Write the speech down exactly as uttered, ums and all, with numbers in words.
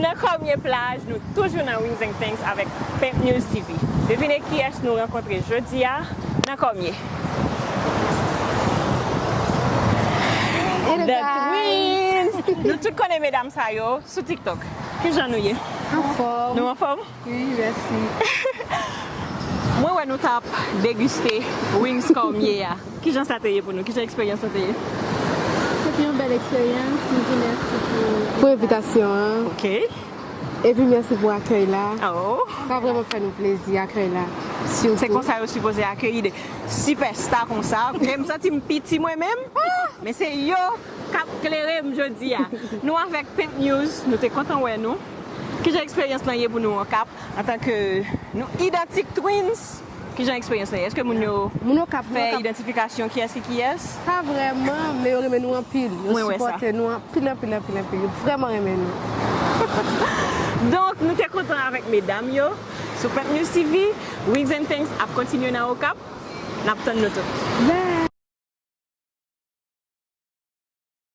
Nan Kòmye plaj, nou toujou nan Wings and Things avèk Pimp News T V. Devine kiyès nou rankontre jodi a nan Kòmye? The Twins! Nou tout konnen medam sa yo sou TikTok. Kijan nou ye? Anfòm. Nou anfòm? Wi, mèsi. Mwen wè nou t ap degiste wings Kòmye a. Kijan sa te ye pou nou? Kijan eksperyans la te ye? Se te yon bèl eksperyans. Nou di mèsi pou pou envitasyon an. Ok. Epi mèsi pou akèy la. Oh. Sa vrèman fè nou plezi, akèy la. Se konsa yo sipoze akeyi de sipèsta konsa. Ok, m santi m piti mwen menm. Men se yo k ap klere m jodi a. Nou avèk Pimp News, nou te kontan wè nou. Kijan eksperyans lan ye pou nou Okap antanke nou idantik twins? Kijan eksperyans lan ye? Èske moun yo Moun Okap, moun fè Okap. Idantifikasyon kiyès ki kiyès? Pa vrèman, men yo renmen nou anpil. Yo Mwen wè sa. Sipòte nou anpil, anpil, anpil, anpil. Yo vrèman renmen nou. Donk, nou te kontan avèk medam yo sou Pimp News T V. Wings and Things ap kontinye nan Okap. N ap tann nou tout. Bye!